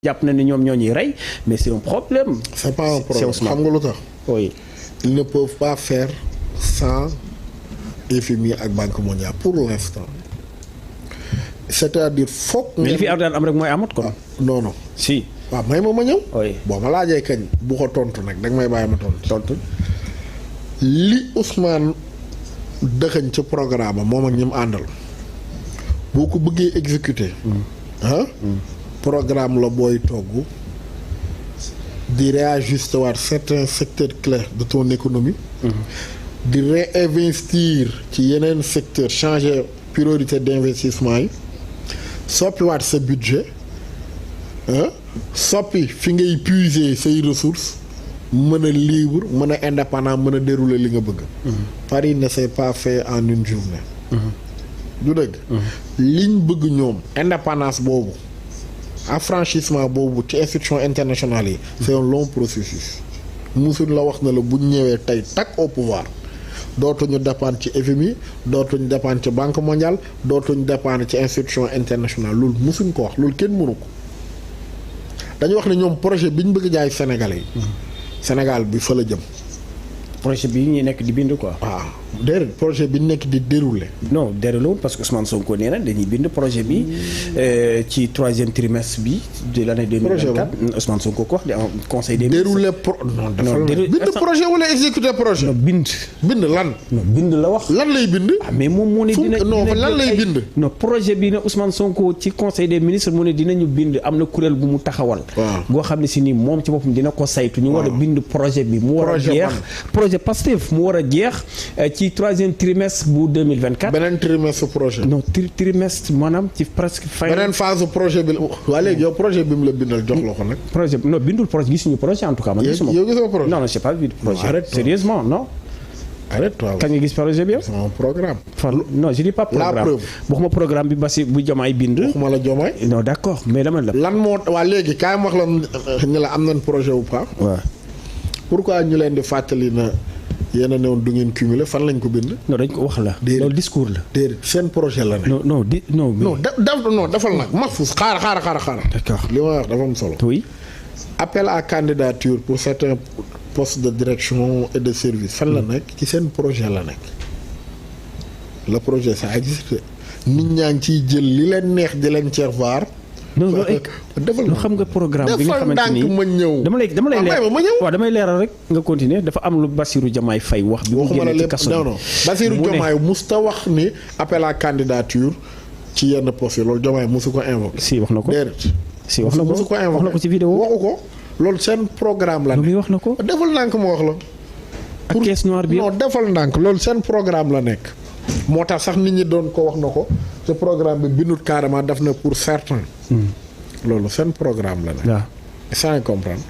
jàpp na ni ñoom ñoo ñuy rey mais c'est un problème. c'est pas un problème xam nga lu tax. oui. ils ne peuvent pas faire sans FMI ak Banque mondiale pour l'instant. c'est-à-dire foog. mais li fi daan am rek mooy amat kon. non non. si. waaw may ma ñëw. oui boo ma laajee kañ bu ko tontu nag danga may bàyyi ma tontu. li Ousmane dëxëñ ci programme moom ak ñi mu àndal boo ko bëggee exécuter. programme la booy togg di réajuster waat certains secteurs clés de ton économie. di réinvestir ci yeneen secteur changer priorité d'investissement yi soppiwaat sa budget soppi fi ngay puiser say ressources mën a libre mën a indépendant mën a dérouler li nga bëgg. Paris ne s'est pas fait en une journée. du dëgg. liñ bëgg ñoom indépendance boobu affranchissement boobu ci institution internationale yi. c'est un long processus. musuñ la wax na la buñ ñëwee tey tak au pouvoir dootuñu dépendre ci FMI dootuñu dépendre ci Banque mondiale dootuñu dépendre ci institution internationale loolu musuñ ko wax loolu kenn mënu ko. dañu wax ne ñoom projet bi ñu bëgg jaay Sénégalais yi. Sénégal bi fa la jëm. projet bi ñu nekk di bind quoi. waaw déedéet projet bi nekk di dérouler. non déroulé wul parce que Ousmane Sonko nee na dañuy bind projet bi ci troisième trimestre bi de l'année 2024. Ousmane Sonko ko wax di en conseil des ministres. dérouler bind projet wala exécuter projet. non bind lan. non bind la wax. lan lay bind. ah mais moom moo ne dina lan lay bind. non projet bi ne Ousmane Sonko ci conseil des ministres mu ne dinañu bind am na kuréel bu mu taxawal. waaw goo xam ne si ni moom ci boppam dina ko saytu. ñu war a bind projet bi mu war a jeex. projet Pastef mu war a jeex ci troisième trimestre bu 2024. beneen trimestre projet. non trimestre maanaam ci presque fin. beneen phase projet bi la waa léegi yow projet bi mu la bindal jox la ko nag. projet non bindul projet gisuñu projet en tout cas. man gisuma yow gisoo projet. non non j'ai pas vu de projet. arrête-toi. Sérieusement non. arrête-toi. kañ nga gis projet bi yow. c'est un programme. non je dis pas programme. la preuve. waxuma programme bi basi bu Diomaye bind. waxuma la Diomaye. non d'accord mais dama la. lan moo waa léegi kaay ma wax la ne la am nañ projet ou pas. waaw. pourquoi ñu leen di fàttali na yéen a newoon du ngeen cumuler fan lañ ko bind. non dañ ko wax la. loolu discours la. déedéet seen projet la ne. non defal nag Mahfouz xaar. d'accord li ma wax dafa am solo. oui. appel à candidature pour certains postes de direction et de service fan la nekk ci seen projet la nekk. le projet ça existe nit ñaa ngi ciy jël li leen neex di leen ceevaar. non defal xam nga programme bi nga xamante ni ma ñëw dama lay leer ma ñëw waaw damay leeral rek nga continuer dafa am lu Bassirou Diomaye Faye wax bi mu génne ci kaso non Bassirou Diomaye musta wax ni appel à candidature ci yenn postes yi loolu Diomaye musu ko invoqué. si wax na ko déedéet si wax na ko musu ko invoqué wax na ko ci vidéo waxu ko loolu seen programme la nekk wax na ko defal ndànk ma wax la ak caisse noire bi non defal ndànk loolu seen programme la nekk moo tax sax nit ñi doon ko wax na ko ce programme bi bindut carrément def na pour certains loolu seen programme la nekk. waaw sans comprendre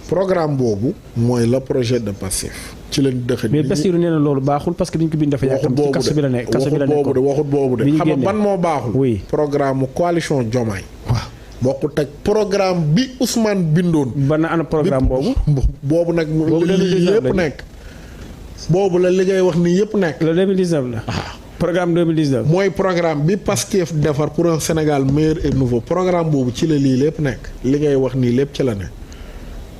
programme boobu mooy le projet de Pastef ci lañ dëxëñ. mais Bassirou nee na loolu baaxul parce que dañ ko bind dafa yàkkam ci kaso bi la nekk waxut boobu de xam nga ban moo baaxul. oui programme mu coalition Diomaye. waaw bokkut ak programme bi Ousmane bindoon. ban ana programme boobu. boobu nag. li yëpp nekk. boobu la li ngay wax ni yëpp nekk. le 2019 la. programme 2019. mooy programme bi Pastef defar pour un Sénégal meilleur et nouveau programme boobu ci la lii lépp nekk li ngay wax nii lépp ci la ne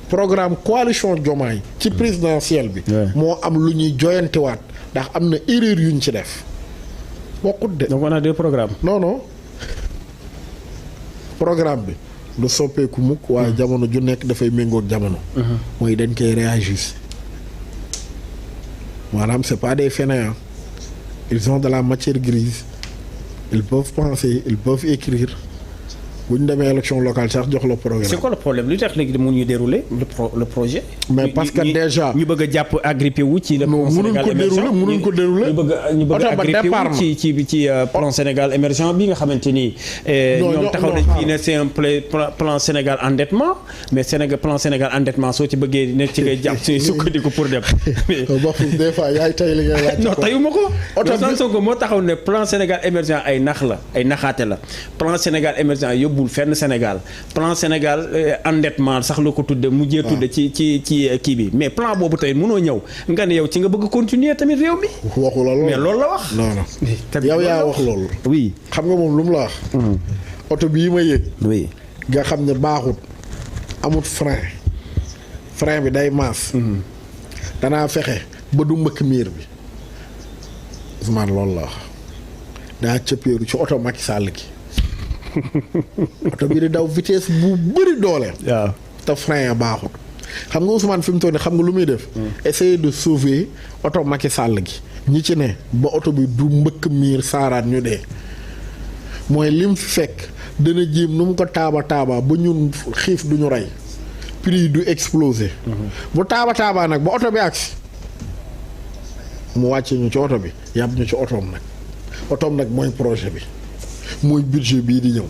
programme coalition Diomaye ci présidentielle bi. moo am lu ñuy joyantiwaat ndax am na erreur yu ñu ci def bokkut de. donc on a deux programmes. non programme bi lu soppeeku mukk waaye jamono ju nekk dafay méngoog jamono. mooy dañ koy réagir maanaam c'est pas des fainéants. ils ont de la matière grise ils peuvent penser ils peuvent écrire bu ñu demee élection locale sax jox la programme. c'est quoi le problème lu tax léegi mu ñu dérouler le projet. mais parce que déjà ñu bëgg a jàpp agrippé wu ci. le plan Sénégal émergent mënuñ ko dérouler ñu bëgg a agrippé wu ci plan Sénégal émergent bi nga xamante ni. ñoom taxaw nañ fii ne c'est un plan Sénégal endettement mais plan Sénégal endettement soo ci bëggee ne ci ngay jàpp suñu sukkandiku pour dem. des fois yaay tay li ngay laaj. non tayuma ko. Ousmane Sonko moo taxaw ne plan Sénégal émergent ay naxaate la plan Sénégal émergent yóbbu bul fenn Sénégal plan Sénégal endettement sax la ko tudde mujjee tudde ci kii bi mais plan boobu tey mënoo ñëw nga ne yow ci nga bëgg continuer tamit réew mi. waxu la loolu mais loolu la wax. non yow yaa wax loolu. oui xam nga moom lu mu la wax. oto bii ma yéeg. oui nga xam ne baaxut amut frein bi day maas. danaa fexe ba du mbëkk miir bi Ousmane loolu la wax daa cëppeeru ci oto Macky Sall gi oto bi di daw vitesse bu bëri doole. waaw te frein ya baaxut. xam nga Ousmane fi mu toll nii xam nga lu muy def. essayer de sauver oto Macky Sall gi. ñi ci ne ba oto bi du mbëkk miir saaraat ñu dee mooy lim fi fekk dana jéem nu mu ko taaba ba ñun xiif du ñu rey prix du exploser. bu taaba nag ba oto bi agsi mu wàcce ñu ci oto bi yàbb ñu ci otoom nag mooy projet bi mooy budget bii di ñëw.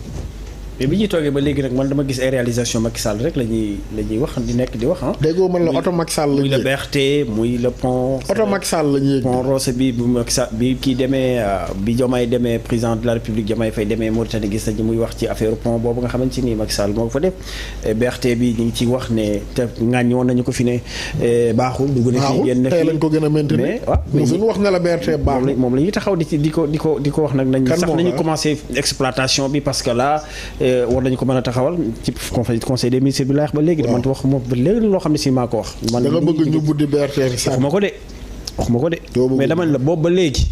mais bi ñuy toogee ba léegi nag man dama gis ay réalisation Macky Sall rek la ñuy wax di nekk di wax ah. déggoo man la oto Macky Sall la ñuy muy le BRT muy le pont. oto Macky Sall la ñuy pont Rossé bi bu Macky Sall bi kii demee bi Diomaye demee président de la République Diomaye Faye demee Mauritanie gis nañu muy wax ci affaire pont boobu nga xamante ni Macky Sall moo ko fa def. BRT bi ñu ngi ci wax ne te ŋàññi woon nañu ko fi ne baaxul. dugg na fi génn tey lañ ko gën a maintenir. mais waaw mosuñu wax na la BRT baaxul. moom la ñuy taxaw di ko wax nag. nañ sax nañu commencé exploitation bi parce que là war nañu ko mën a taxawal ci conseil des ministres bi laa wax ba léegi. man wax moom ba léegi loo xam ne si maa ko wax. man da nga bëgg ñu buddi BRT bi sax. waxuma ko de. mais dama ne la boobu ba léegi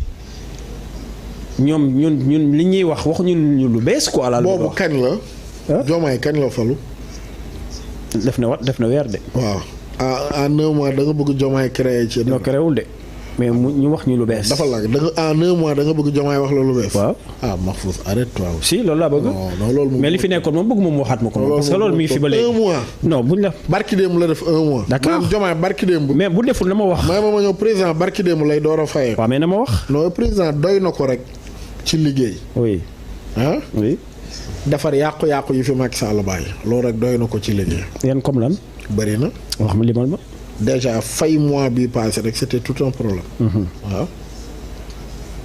ñun li ñuy wax waxuñu ñu lu bees quoi. la boobu kañ la. Diomaye kañ la falu. def na weer de. waaw en 9 mois da nga bëgg Diomaye créé ci. non créé wul de. mais ñu wax ñu lu bees. dafa la da nga en 1 mois da nga bëgg Diomaye wax la lu bees. waaw Mahfouz arrête-toi. si loolu laa bëgg. non loolu moom mais li fi nekkoon moom bëgg moom waxaat ma ko. parce que loolu mi ngi fi ba léegi 1 mois. non buñ la. barki démb la def 1 mois. d'accord maanaam Diomaye barki démb. mais bu deful na ma wax. may ma ñëw président barki démb lay door a fayee. waaw mais na ma wax. non président doy na ko rek ci liggéey. oui. oui. defar yàqu-yàqu yi fi Macky Sall bàyyi. loolu rek doy na ko ci liggéey. yan comme lan. bëri na. wax ma limal ma. déjà fay mois bii passé rek c'était tout un problème. waaw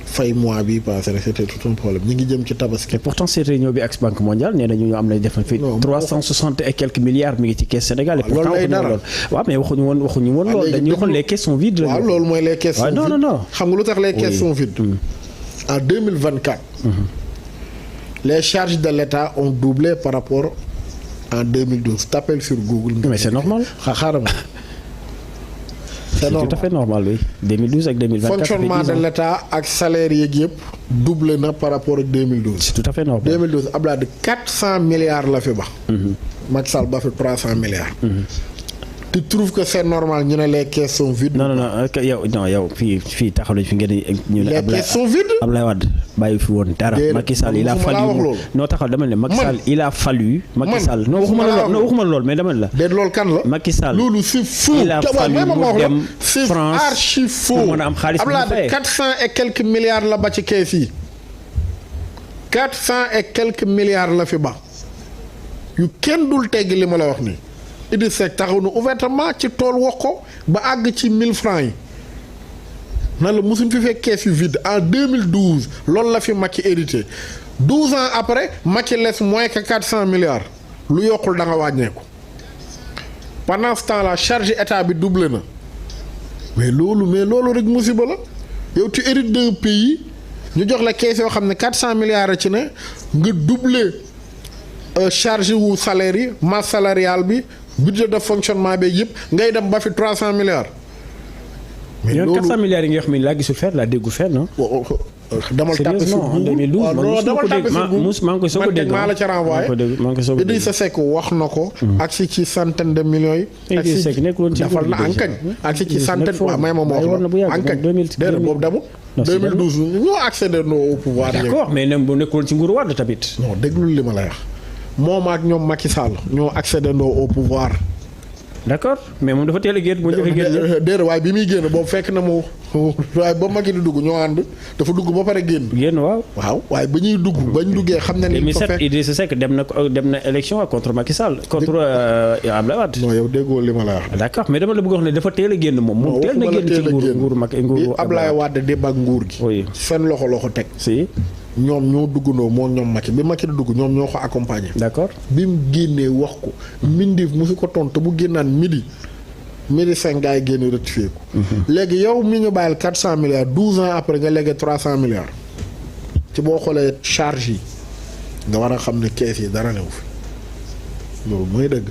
fay mois bii passé rek c'était tout un problème ñu ngi jëm ci tabaski. et pourtant cette réunion bi ak Banque mondiale nee nañu ñu am nañ def na fi 360 et quelques milliards mi ngi ci caisse Sénégal. loolu lay dara waaw mais waxuñu woon loolu dañuy waxoon les caisses sont vides. waaw loolu mooy les caisses sont vides. non xam nga lu tax les caisses sont vides. en 2024. les charges de l'État ont doublé par rapport en 2012. T'appelles sur Google. mais c'est normal. xaaral ma. c'est tout à fait normal oui 2012 ak 2024. fonctionnement de l'État ak salaire yeeg yëpp doublé na par rapport ak 2012. c'est tout à fait normal. 2012 Abdoulaye de 400 milliards la fi ba. Macky Sall ba fi 300 milliards. tu trouves que c'est normal ñu ne les caisses sont vides. non yow fii taxaw nañu fi ngeen ñu ne. les caisses sont vides. Abdoulaye Wade bàyyi fi woon dara. Macky Sall il a fallu non taxaw dama ne Macky Sall il a fallu. Macky Sall non waxuma lool mais dama ne la. déedéet loolu kan la. Macky Sall loolu c'est faux. il a fallu mu dem France c'est archi faux. pour mën a am xaalis bu Abdoulaye 400 et quelques milliards la ba ci caisse yi. 400 et quelques milliards la fi ba. yu kenn dul tegg li ma la wax nii. Idrissa Seck taxaw na ouvertement ci tool wax ko ba àgg ci 1000 francs yi nan la mosuñ fi fekk kees yu vide en 2012 loolu la fi Macky hérité 12 ans après Macky laisse moins que 400 milliards lu yokkul da nga wàññeeku pendant ce temps là charge état bi doublé na mais loolu rek musiba la yow tu hérites d'un pays ñu jox la kees yoo xam ne 400 milliards a ci ne nga doublé charge wu salaire yi masse salariale bi. budget de fonctionnement bi yëpp ngay dem ba fi 300 milliards. mais loolu 400 milliards yi nga xam ne laa gisul fenn laa déggu fenn ah. damal tàppe sur en 2012 maa ngi koy soog a dégg maa la ca renvoyé. Idrissa Seck wax na ko. ak si ci centaine de millions yi. ak si defal na ankañ. ak si ci centaine waaw may ma wax la ankañ. déedéet boobu demul. 2012 ñoo accédé au pouvoir. d'accord mais nem bu nekkoon ci nguuru Wade tamit. non déglul li ma lay wax. moom ak ñoom Macky Sall ñoo accédé au pouvoir. d'accord mais moom dafa teel a génn mu njëkk a génn. déedéet waaye bi muy génn boobu fekk na mu waaye ba Macky di dugg ñoo ànd dafa dugg ba pare génn. génn waaw. waaye ba ñuy dugg bañ duggee xam na ni. fa fekk Idrissa Seck dem na élection contre Macky Sall. contre Abdoulaye Wade. non yow déggoo li ma la wax. d'accord mais dama la bëgg wax ne dafa teel a génn moom. moom teel na génn ci nguuru Macky nguuru Abdoulaye Wade di bag nguur gi. oui seen loxo teg. si. ñoom ñoo duggandoo moo ñoom Macky bi Macky di dugg ñoom ñoo ko accompagner. d'accord bi mu génnee wax ko. Mindif mu fi ko tontu bu génnaan midi 5 gars yi génn rectifié ko. léegi yow mi ñu bàyyil 400 milliards 12 ans après nga léegi 300 milliards. ci boo xoolee charge yi nga war a xam ne kees yi dara newu fi loolu mooy dëgg.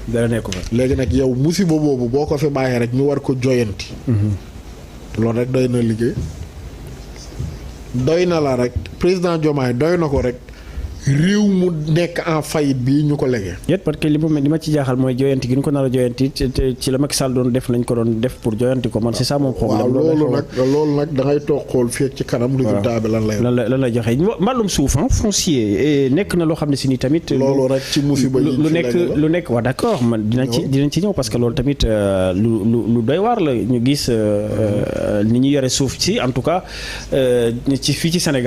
dara nekk fa. léegi nag yow musiba boobu boo ko fi bàyyee rek ñu war ko joyanti. loolu rek doy na liggéey. doy na la rek président Diomaye doy na ko rek réew mu nekk en faillite bii ñu ko legee. yéen parce que li ma ci jaaxal mooy joyanti gi ñu ko nar a joyanti ci la Macky Sall doon def lañ ko doon def pour joyanti ko man c'est ça mon problème. waaw loolu nag da ngay toog xool fii ci kanam. résultat bi lan lay joxe mbàllum suuf foncier nekk na loo xam ne si ni tamit. loolu rek ci musiba yi lu nekk waaw d'accord man dinañ ci ñëw parce que loolu tamit lu doy waar la ñu gis ni ñu yore suuf ci en tout cas ci fii ci Sénégal.